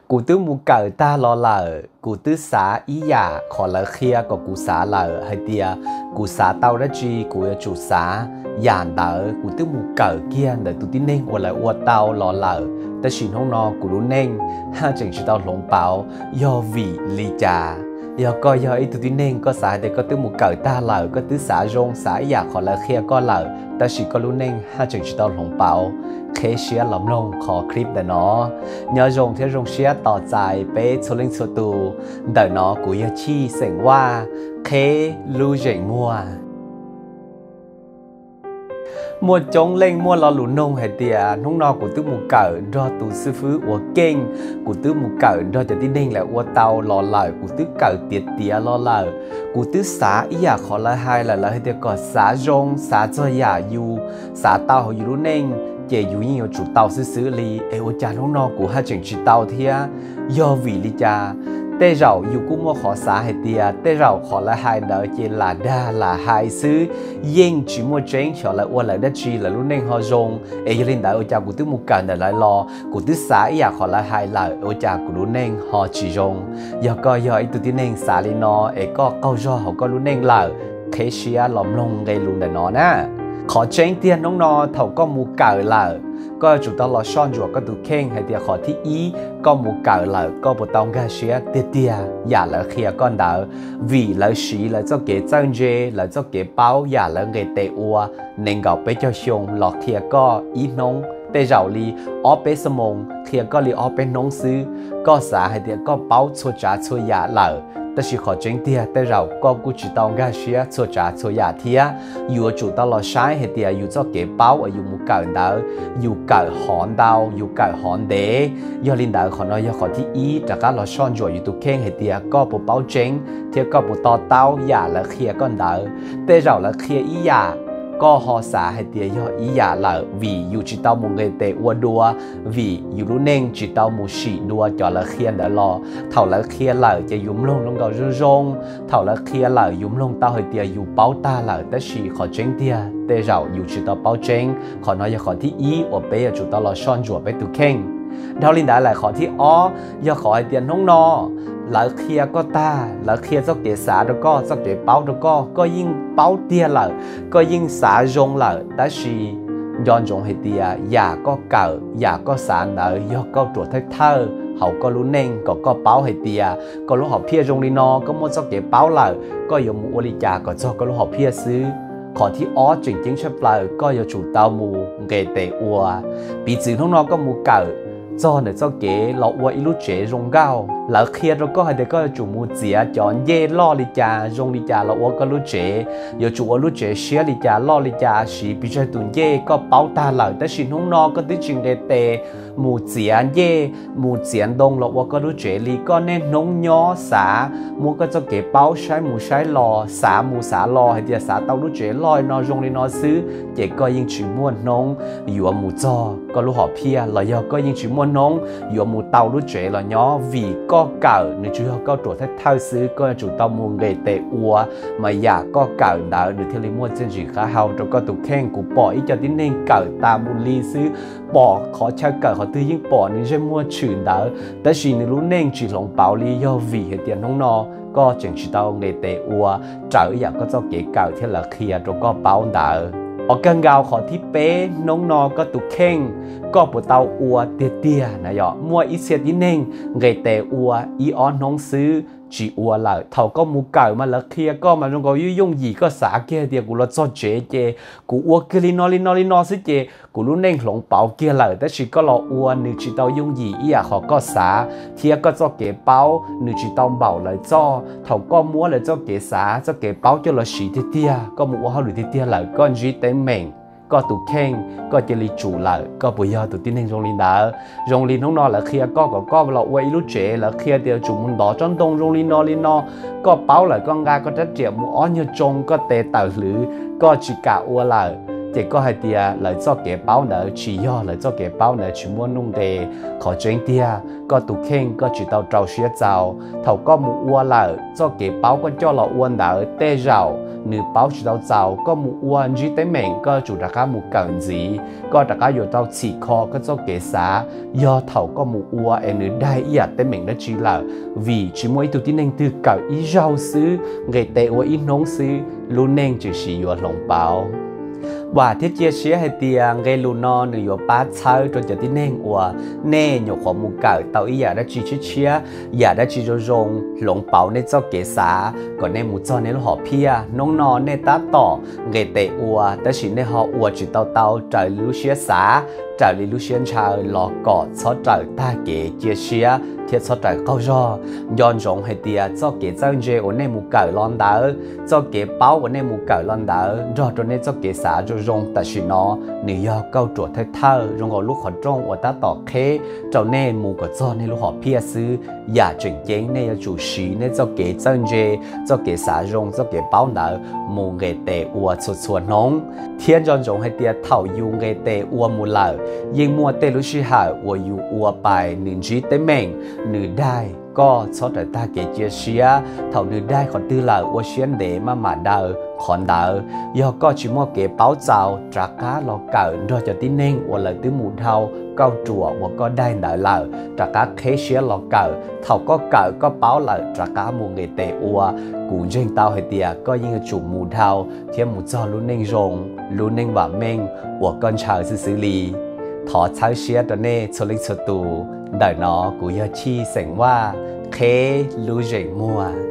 Kuv twb mus kawm tag los lawm, kuv twb xav ib yam qhov lawv qhia kom kuv xav lawm hais tias kuv xav tau dab tsi kuv yuav tsum xav yam ntawd. Kuv twb mus kawm kiag ntawm tus tib neeg uas lawv ua tau los lawm, tab sis hnub no kuv lub neej haj tseem tsis tau hloov pauv. Yog vim li cas? Yog koj yog ib tug tib neeg, koj xav hais tias koj twb mus kawm tag lawm, koj twb xav zoo xav ib yam qhov lawv qhia koj lawm, tab sis koj lub neej haj tseem tsis tau hloov pauv, qheb siab los mloog qhov clip ntawm no. Nyob zoo thiab zoo siab tos txais peb txhua leej txhua tus. Ntawm no kuv yog Chij xeem Vaj, qheb lub zeem muag. Muaj coob leej muaj lo lus nug hais tias hnub no kuv twb mus kawm nrog tus xib fwb ua keej, kuv twb mus kawm nrog cov tib neeg lawv ua tau los lawm, kuv twb kawm tiav tiav los lawm, kuv twb xav ib yam qhov lawv hais lawm, lawv hais tias kom xav zoo, xav txog yam yus xav tau hauv yus lub neej, ces yus yeej yuav tsum tau xwb xwb li, es ua cas hnub no kuv haj tseem tsis tau thiab? Yog vim li cas? Tej zaum yus kuj muaj qhov xav hais tias tej zaum qhov lawv hais ntawd ces lam dag lam hais xwb, yeej tsis muaj tseeb, xyov lawv ua lawv dab tsi lawv lub neej ho zoo. Es yog li ntawd ua cas kuv twb mus kawm ntawm lawv los, kuv twb xav ib yam qhov lawv hais lawm, ua cas kuv lub neej ho tsis zoo? Yog koj yog ib tug tib neeg xav li no es koj qaug zog hauv koj lub neej lawm, qheb siab los mloog nqe lus ntawm no na. Qhov tseeb tiag hnub no thaum koj mus kawm lawm, koj yuav tsum tau los soj ntsuam koj tus kheej hais tias qhov thib ib, koj mus kawm lawm koj puas tau nkag siab tiag tiag yam lawv qhia koj ntawd, vim lawv siv lawv txoj kev txawj ntse, lawv txoj kev paub yam lawv nqis tes ua nees nkaum peb caug xyoo los qhia koj ib hnub, tej zaum li ob peb xuab moos qhia koj li ob peb hnub xwb, koj xav hais tias koj paub txhua tsav txhua yam lawm, tab sis qhov tseeb tiag tej zaum koj kuj tsis tau nkag siab txhua tsav txhua yam thiab. Yus yuav tsum tau los saib hais tias yus txoj kev paub uas yus mus kawm ntawd, yus kawm hov ntau, yus kawm hov ntev. Yog li ntawd qhov no yog qhov thib ib, rov qab los soj ntsuam yus tus kheej hais tias koj puas paub tseeb thiab koj puas to taub yam lawv qhia koj ntawd. Tej zaum lawv qhia ib yam, koj ho xav hais tias yog ib yam lawm vim yus tsis tau mus nqis tes ua dua, vim yus lub neej tsis tau mus sim dua cov lawv qhia ntawd los. Thaum lawv qhia lawm ces yus mloog zoo nkaus zoo zoo, thaum lawv qhia lawm yus mloog tau hais tias yus paub tag lawm, tab sis qhov tseeb tiag tej zaum yus tsis tau paub tseeb. Qhov no yog qhov thib ib uas peb yuav tsum tau los soj ntsuam peb tus kheej. Dhau li ntawd lawm qhov thib ob yog qhov hais tias hnub no lawv qhia koj tag, lawv qhia txoj kev xav rau koj, txoj kev paub rau koj, koj yeej paub tiag lawm, koj yeej xav zoo lawm, tab sis nco ntsoov hais tias yam koj kawm, yam koj xav ntawd yog kauj ruam thawj thawj hauv koj lub neej kom koj paub hais tias koj lub hom phiaj zoo li no, koj muaj txoj kev paub lawm, koj yuav mus ua li cas kom txog koj lub hom phiaj xwb. Qhov thib ob tseem ceeb tshaj plaws koj yuav tsum tau mus nqis tes ua. Piv txwv hnub no koj mus kawm txog ntawm txoj kev los ua ib lub tsev zoo nkauj, lawv qhia rau koj hais tias koj yuav tsum mus txiav cov ncej loj li cas zoo li cas los ua koj lub tsev, yuav tsum ua lub tsev siab li cas loj li cas, siv pes tsawg tus ncej, koj paub tag lawm, tab sis hnub no koj twb tsis nqis tes mus txiav ncej, mus txiav ntoo los ua koj lub tsev li, koj niaj hnub nyob xav, muab koj txoj kev paub saib mus saib los, xav mus xav los hais tias xav tau lub tsev loj no zoo li no xwb, ces koj yeej tsis muaj hnub yuav mus txog koj lub hom phiaj, los yog koj yeej tsis muaj hnub yuav mus tau lub tsev los nyob, vim koj kawm nws tsuas yog kauj ruam thawj thawj xwb, koj yuav tsum tau mus nqis tes ua, mas yam koj kawm ntawd nws thiaj li muaj txiaj ntsig qab hau rau koj tus kheej. Kuv pom ib co tib neeg kawm tas mus li xwb, pom qhov chaw kawm qhov twg yeej pom nws ntsej muag tshwm ntawd, tab sis nws lub neej tsis hloov pauv li, yog vim hais tias hnub no koj tseem tsis tau nqis tes ua raws ib yam koj txoj kev kawm thiab lawv qhia rau koj paub ntawd. Qhov kawg nkaus qhov thib peb, hnub no koj tus kheej koj puas tau ua tiag tiag na? Yog muaj ib txhia tib neeg nqis tes ua ib ob hnub xwb tsis ua lawm. Thaum koj mus kawm mas lawv qhia koj mas zoo nkaus yooj yooj yim, koj xav kiag tias kuv los txog tsev ces kuv ua kiag li no li no li no xwb ces kuv lub neej hloov pauv kiag lawm, tab sis koj los ua nws tsis tau yooj yim ib yam qhov koj xav, thiab koj txoj kev paub nws tsis tau npaum lawv txoj. Thaum koj muab lawv txoj kev xav txoj kev paub coj los siv tiag tiag, koj mus ua hauj lwm tiag tiag lawm, koj ntsib teeb meem, koj tus kheej koj cia li tsum lawm. Koj puas yog tus tib neeg zoo li ntawd? Zoo li hnub no lawv qhia koj kom koj los ua ib lub tsev, lawv qhia tias tsum mus ntov tsob ntoo zoo li no li no, koj paub lawm koj nqa koj rab riam mus ob nyuag tsoo koj tes tawm hlwv, koj tsis kam ua lawm, ces koj hais tias lawv txoj kev paub ntawd tsis yog lawv txoj kev paub, ntawd tsis muaj nuj nqes. Qhov tseeb tiag koj tus kheej koj tsis tau rau siab txaus. Thaum koj mus ua lawm, txoj kev paub koj coj los ua ntawd tej zaum nws paub tsis tau txaus, koj mus ua ntsib teeb meem koj tsum rov qab mus kawm ntxiv, koj rov qab yuav tau txhim kho koj txoj kev xav. Yog thaum koj mus ua es nws daig ib yam teeb meem dab tsi lawm, vim tsis muaj ib tug tib neeg twg kawm ib zaug xwb, nqis tes ua ib hnub xwb, lub neej tseem yuav hloov pauv. Vam thiab cia siab hais tias nqe lus no nws yuav pab txhawb rau cov tib neeg uas nej nyuam qhuav mus kawm tau ib yam dab tsi tshiab tshiab, yam dab tsi zoo zoo hloov pauv nej txoj kev xav kom nej mus txog nej lub hom phiaj. Hnub no nej tab tom nqis tes ua tab sis nej ho ua tsis tau tau raws li lub siab xav, raws li lub siab ntshaw los kom txhob raws tag kev cia siab thiab txhob raws qaug zog. Nco ntsoov hais tias txoj kev txawj ntse uas nej mus kawm los ntawd, txoj kev paub uas nej mus kawm los ntawd nrog rau nej txoj kev xav zoo zoo tam sim no, nws yog kauj ruam thawj thawj zoo nkaus lub qhov rooj uas tab tom qheb rau nej mus kom txog nej lub hom phiaj xwb. Yam tseem ceeb nej yuav tsum siv nej txoj kev txawj ntse, txoj kev xav zoo, txoj kev paub ntawd mus nqis tes ua txhua txhua hnub. Thiab nco ntsoov hais tias thaum yus nqis tes ua mus lawm, yeej muaj tej lub sij hawm uas yus ua pais nws ntsib teeb meem, nws daig, koj txhob raws tag kev cia siab. Thaum nws daig qhov twg lawm ua siab ntev maj mam daws qhov ntawd. Yog koj tsis muaj kev paub txaus, rov qab los kawm nrog cov tib neeg uas lawv twb mus dhau kauj ruam uas koj daig ntawd lawm, rov qab qheb siab los kawm. Thaum koj kawm koj paub lawm rov qab mus nqis tes ua. Kuv ntseeg tau hais tias koj yeej yuav tsum mus dhau thiab mus txog lub neej zoo, lub neej vam meej uas koj ntshaw xwb xwb li. Thov txhawb siab rau nej txhua leej txhua tus. Ntawm no kuv yog Chij xeem Vaj, qheb lub zeem muag.